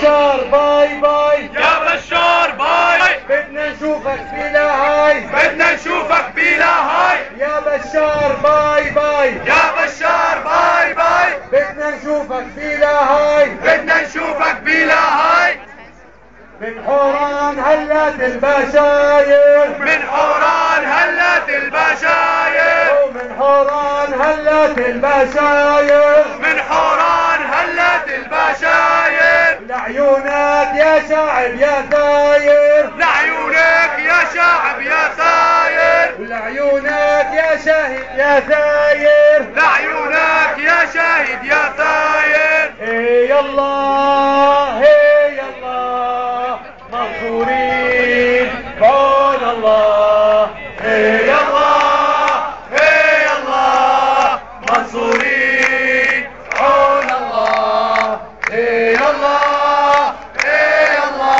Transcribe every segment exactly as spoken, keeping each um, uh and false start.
بشار، باي باي. يا بشار، باي. بدنا نشوفك في لاهاي. بدنا نشوفك في لاهاي. يا بشار، باي باي. يا بشار، باي باي. بدنا نشوفك في لاهاي. بدنا نشوفك في لاهاي. من حوران هلات البشاير. من حوران هلات البشاير. ومن حوران هلات البشاير. من حوران هلات البشاير. لعيونك يا شعب يا ثاير. لعيونك يا شعب يا ثاير. ولعيونك يا شهيد يا ثاير. لعيونك يا شهيد يا ثاير. اي يلا، اي يلا، منصورين بعون الله. اي يلا، اي يلا، منصورين بعون الله. اي يلا، اي يلا،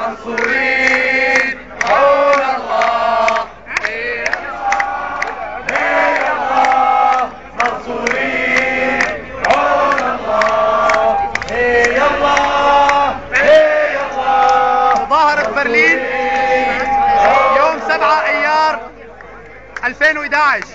منصورين بعون الله. اي يلا، اي يلا، منصورين بعون الله. اي يلا، اي يلا. مظاهرة برلين يوم سبعة أيار ألفين وإحدعش.